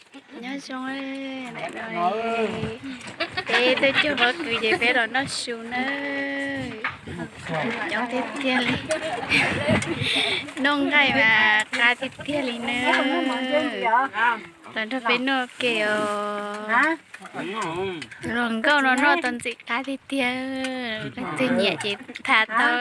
Nyob zoo, peb tuaj cuag pob kws ces peb los noj su nawb. Coob tiag tiag li. Noj nqaij mas qab tiag tiag li nawb. Los nrog peb noj ke os. Luag nkauj no noj tau ntxim qab tiag tiag, leej twg nyiam ces tham tau.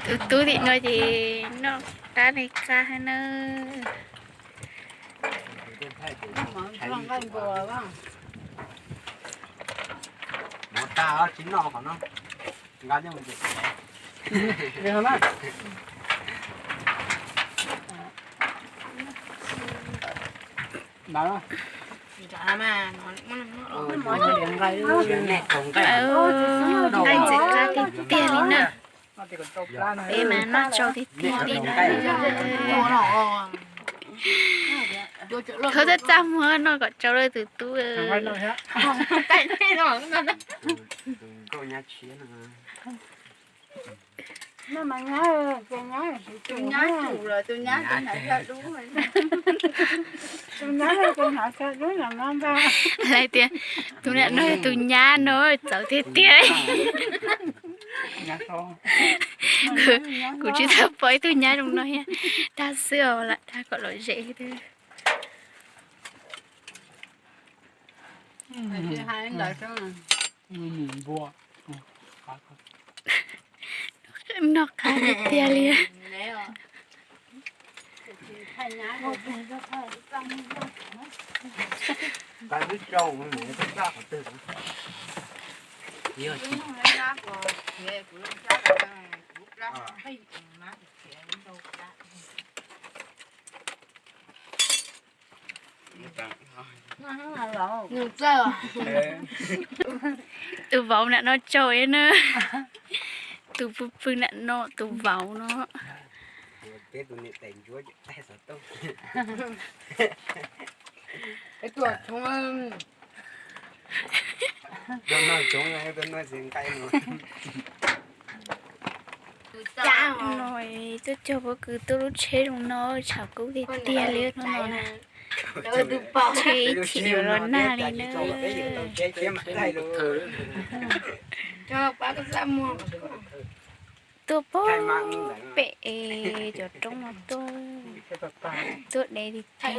Tus tub tim no ces noj qab li qab hab nawb. Nqaij ntxim qab tiag tiag li na. Peb mas noj tsau tiag tiag li na. Khaub txaj txaj muag noj kom tsau lawm tus tub. Hais tias tus niam no yog tus nyab no txawv tiag tiag. Kuv tsis tau pom ib tug nyab zoo no thiab. Dag xwb os, lam dag kom lom zem thiab. Noj qab tiag tiag li. Tus vauv nram no tsau ib na. Tus pw pw nram no tus vauv no. No tuaj cog pob kws tuaj lub tsheb zoo no, tshav kub tiag tiag li no na. Tsheb ib chim yuav los nag li na. Tuaj pem cov roob no tuaj, tuaj dev li tiag.